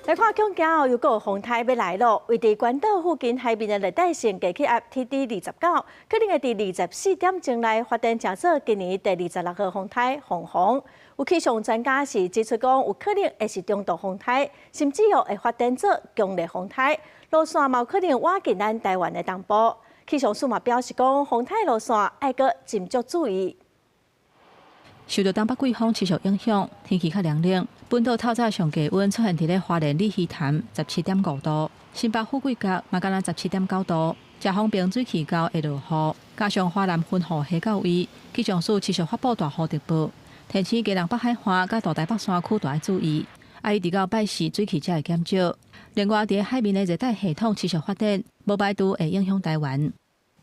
來看恐驚哦，又閣有風颱欲來囉。位佇關島附近海面的熱帶性低氣壓 TD 29，可能會佇24點鐘內發展成做今年第26號風颱鳳凰。有氣象專家是指出講，有可能會是中度風颱，甚至哦會發展做強烈風颱，路線嘛有可能倚近咱台灣的東部。氣象署嘛表示講，風颱路線愛閣斟酌注意。受著東北季風持續影響，天氣較涼冷。本島透早上低溫出現佇咧花蓮鯉魚潭17.5度，新北富貴角嘛敢若17.9度。遮風平水氣溝會落雨，加上華南雲雨下到位，氣象署持續發布大雨特報，提醒基隆北海岸佮大台北山區著愛注意。啊，一直到拜四水氣才會減少。另外，佇海面的熱帶系統持續發展，無排除會影響台灣。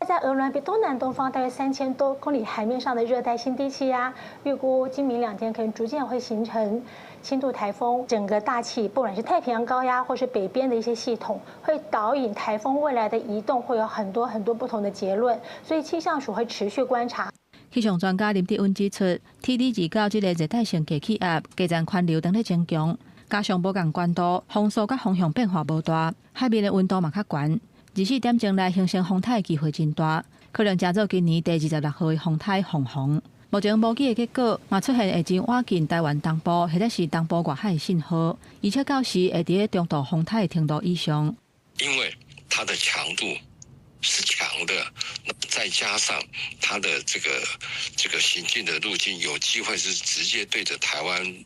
在鵝鑾鼻東南東方大約3000多公里海面上的熱帶性低氣壓，預估今明兩天可能逐漸會形成輕度颱風。整個大氣，不管是太平洋高壓或是北邊的一些系統，會導引颱風未來的移動，會有很多很多不同的結論。所以氣象署會持續觀察。氣象專家林德溫指出，TD 29這個熱帶性低氣壓，低層環流當咧增強，加上無仝懸度，風速佮風向變化無大，海面的溫度嘛較懸。24點鐘內形成風颱的機會真大，可能成做今年第26號的風颱鳳凰。目前模擬的結果嘛出現會真倚近台灣東部或者是東部外海的信號，而且到時會佇咧中度風颱的程度以上。因為它的強度是強的，再加上它的這個行進的路徑有機會是直接對著台灣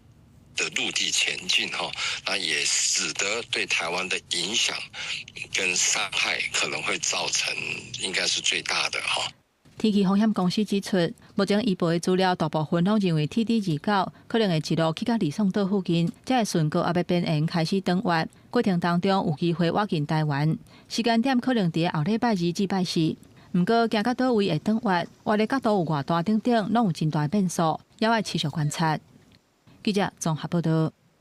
的陸地前進哈，那也使得對台灣的影響跟傷害可能會造成應該是最大的哈。天氣風險公司指出，目前預報的資料大部分攏認為 TD 二九可能會一路去到呂宋島附近，才會順高壓的邊緣開始轉彎，過程當中有機會倚近台灣，時間點可能佇後禮拜二至拜四。毋過行到佗位會轉彎，彎的角度有偌大等等，攏有真大變數，猶愛持續觀察。記者綜合報導。